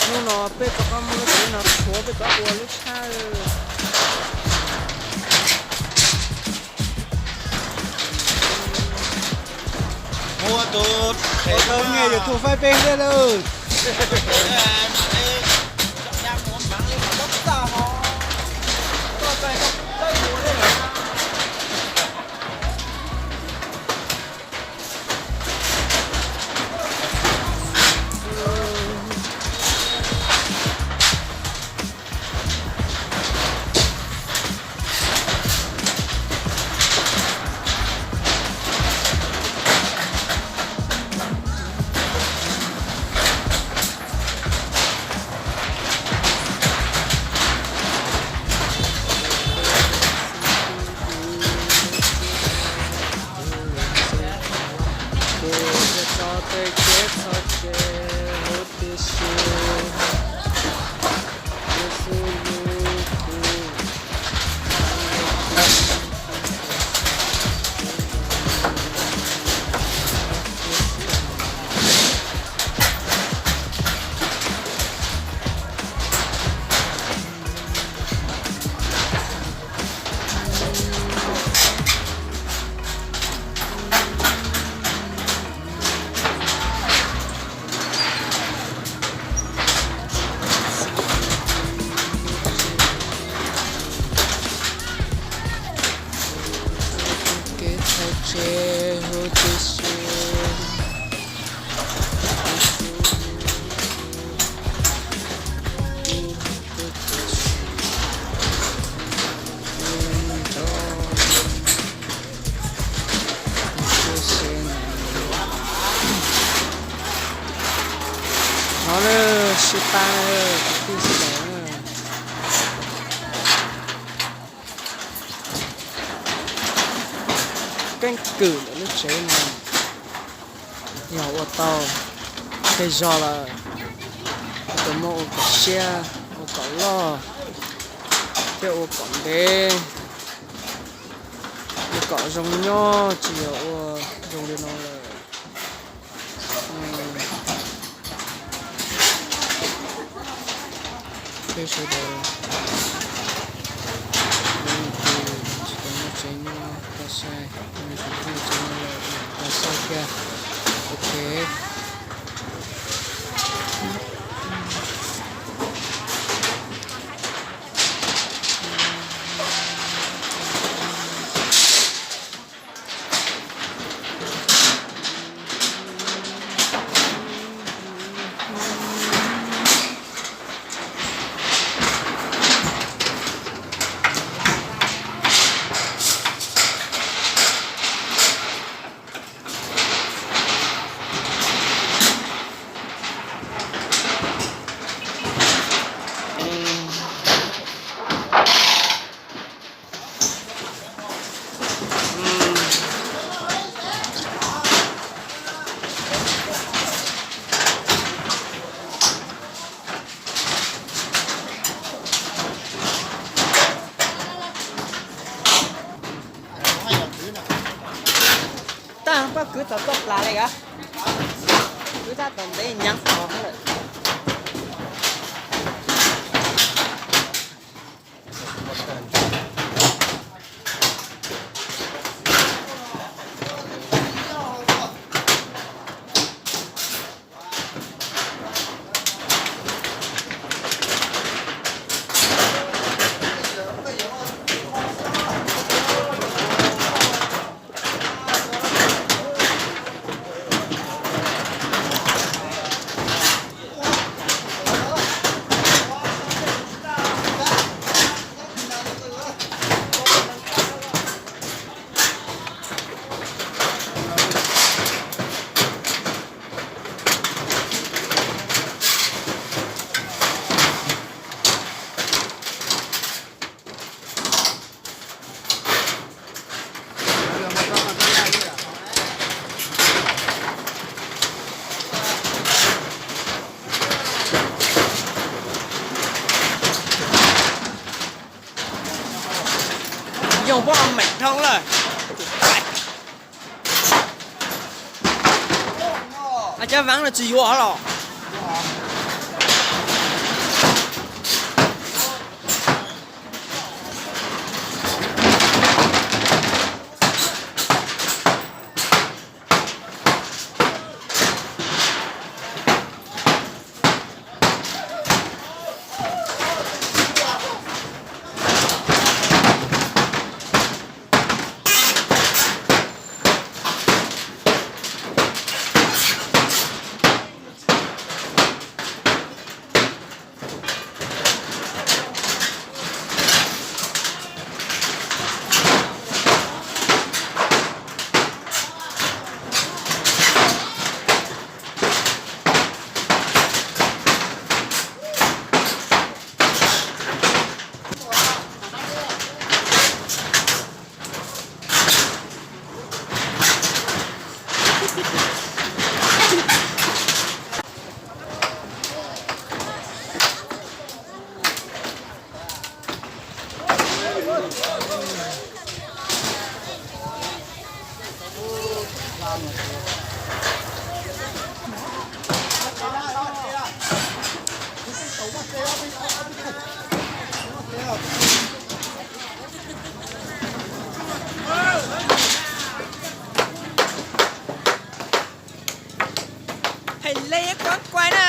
Hnub no peb rov qab muab lub tsev no tshuav peb rov ua lub tshab. Muab tus qhev tau nyiaj YouTube faib peb thiab lawm. Kuv tso tej kev txhoj ceg huv tib si, Yexus lub kub. Kev txhoj ceg huv tib si. No na, sib pab na, kwv tij sawv daws na. Keeb kwm ntawm lub tsev no yog ua tau tej zog lawm, tus muab ua kom siab, ua kom loj, thiab ua kom ntev, ua kom zoo nyob, tsis yog ua zoo li no lawm. Peb sawv daws, tsis tau muaj tsev nyob, tau sai, tsis tau muaj tsev nyob lawm, tau sai kiag. Ok. Tab pob kwv txog tuaj plas li a, kwv tab tom ntev nyav tog lawm. Yoog puab meem dhau lawm. Cov vav no tsis yuav los? Hais li kuv kuaj na.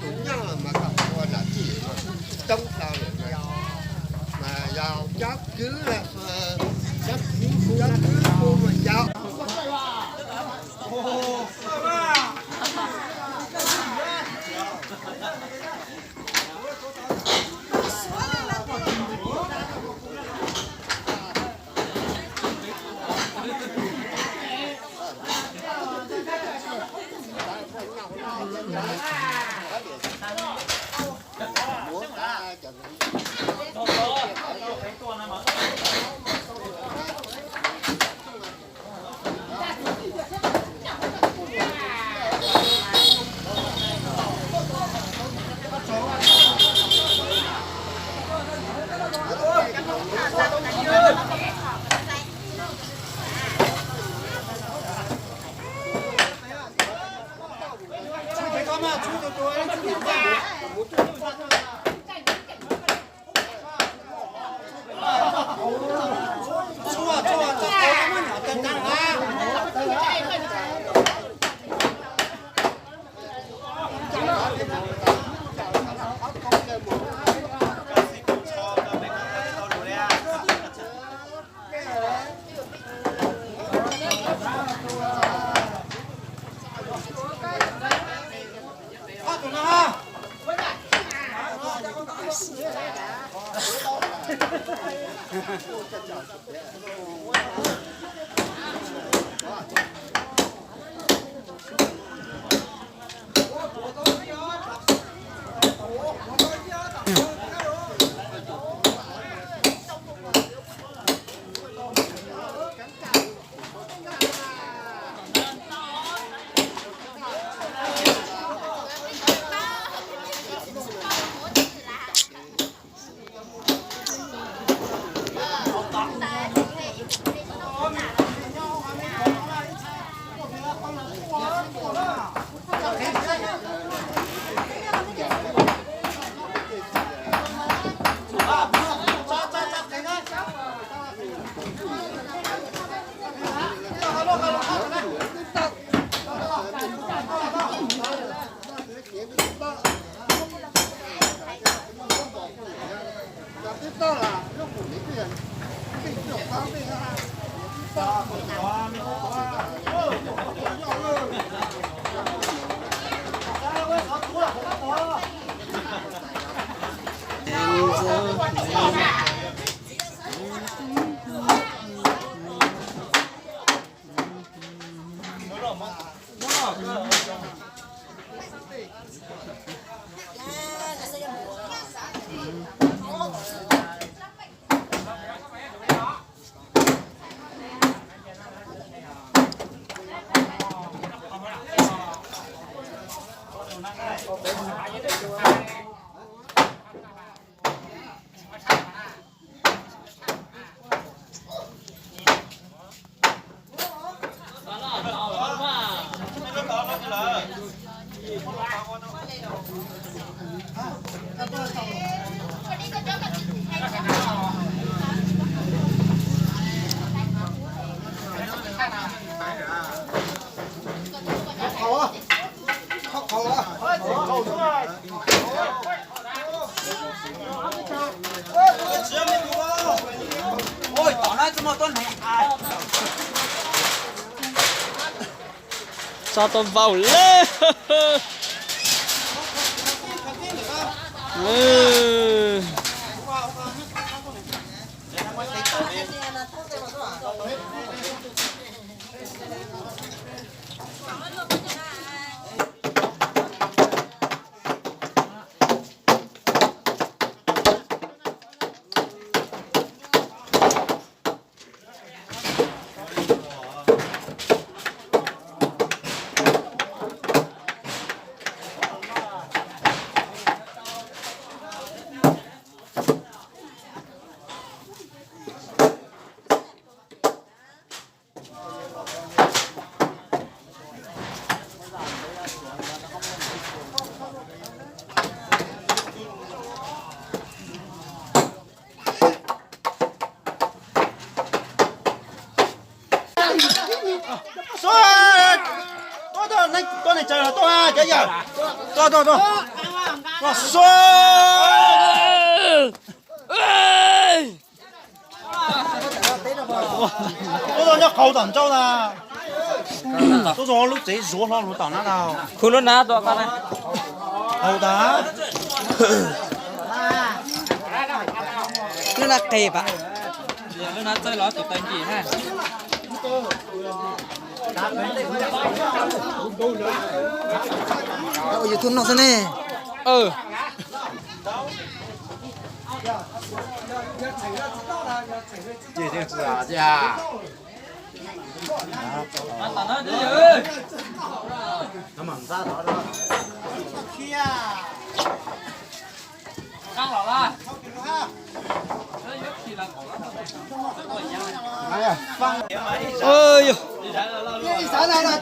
Tus nyuj mas kom ua dab tsi coob dhau lawm mas, mas yog cov kwv, cov kwv hu mas yog. Tso tau vau lawm. Tuaj, tuaj, neeg tsaws los tuaj, cov yawg. Tuaj, tuaj, tuaj. Tuaj, xua. Tuaj, tuaj nyob qhov tom ntsaub na. Tuaj, tuaj lub tsev zuav hlo lub tom na. Khu lub na tuaj ko na. Haus tas. Lub na qis pam. Lub na txawj los tus tag nkim na. Ua YouTube no xwb ne.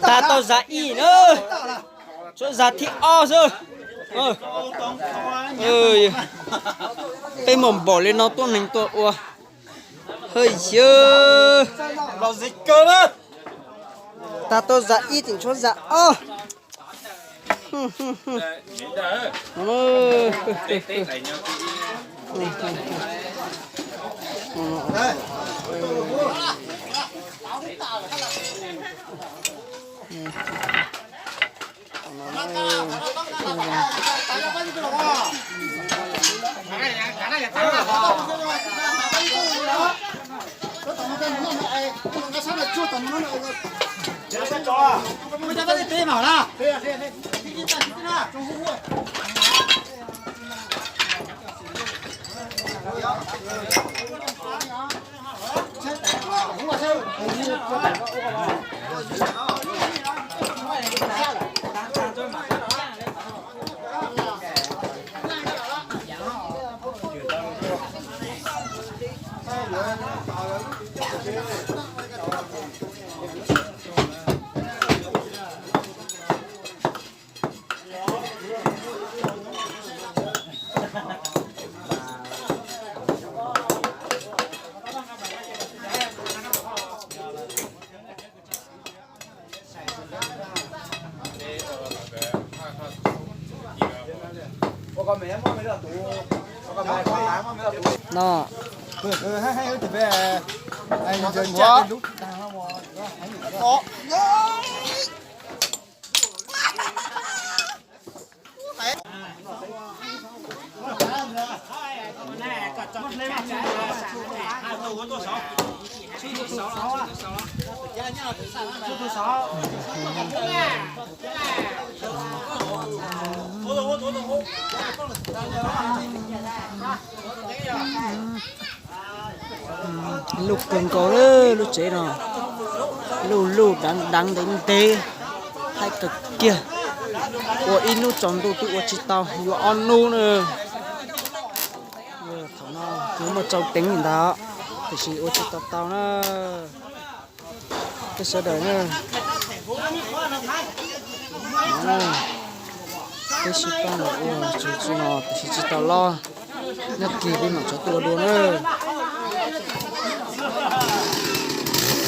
Tag tau zav ib na, tshuav zav thib ob xwb. Peb muaj npaum li no tuaj neeg tuaj ua. Hawj yawg, tag tau zav ib tseem tshuav zav ob. No. Luj kawg nkaus lub tsev no, luj luj deev deev ntev ntev, haib kawg kiag. Ua ib hnub tsaus ntuj twb ua tsis tau, yuav ob hnub na. Thaum no kuv muaj tsau teev li ntawd, tiam sis ua tsis tau tau na. Peb sawv daws na, peb sib pab los ua txuj txuj no tiam sis tsis tau loj. Nyob kis peb mam tsov tuaj dua na.